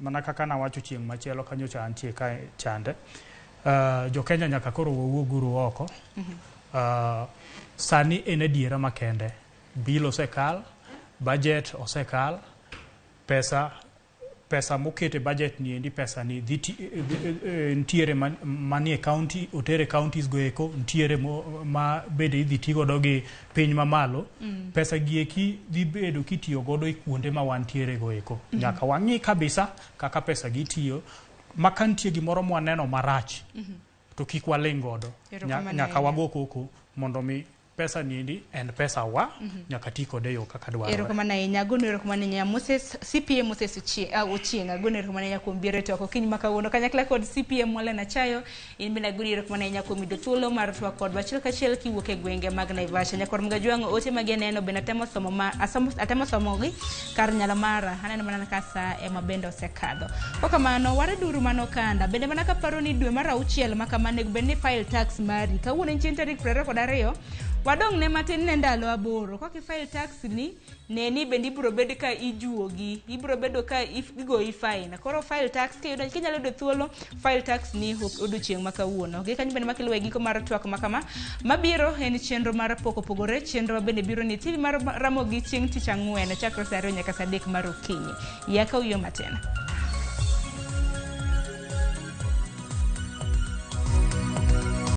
Mana kaka nawacho chieng' machielo kanyocha antie kae chande. Jo Kenya nyaka koro wawuoguru oko. Sani en adiera makende. Bill osekal, budget osekal, pesa moket e budget ni endi, pesa ni dhi ntiere manie county, otere counties go eko, ntiere ma bende idhi ti godo gi piny mamalo. Pesa gi eki dhi bedo kitiyo godo e kuonde ma wantiere go eko. Nyaka wang'i kabisa kaka pesa gi tiyo, ma ka nitie gimoro mwaneno marach, to kik waling' godo. Erokamano Nyaka ahinya. wago koko mondo mi pesa ni endi en pesa wa, nyaka ti kode e yo kaka dwarore. Erokamano ahinya, agoni erokamano ahinya Moses, CPA Moses Ochieng, agoni erokamano ahinya kuom biro e twak okinyi ma kawuono kanyakla kod CPA Mwalen Achayo. In bende agoni erokamano ahinya kuom yudo thuolo mar twak kodwa achiel kachiel kiwuok e gwenge mag Naivasha. Nyakwar Mgajwang', ote magi aneno bende atemo somo ma asomo, atemo somogi kar nyalo mara, aneno mana ka sa ema bende osekadho. Kokamano, wareduru mano kanda. Bende mana kaparo ni dwe mar auchiel ma kama onego bed ni file tax mari. Kawuono en chieng' tarik 22, wadong' ne matin ne ndalo 8. Koka i-file tax ni, ne ni bende ibiro bed ka ijuogi, ibiro bedo ka igoyi fine. Koro file tax kiyudo, kinyalo yudo thuolo, file tax ni odiochieng' ma kawuono. Gi kanyo bende makiluwe giko mar twak ma kama, mabiro en chenro mar pok opogore, chenro ma bende biro ni TV mar Ramogi chieng' tich ang'wen chakre saa 2 nyaka saa 3 mar okinyi. Yaka uyo matin.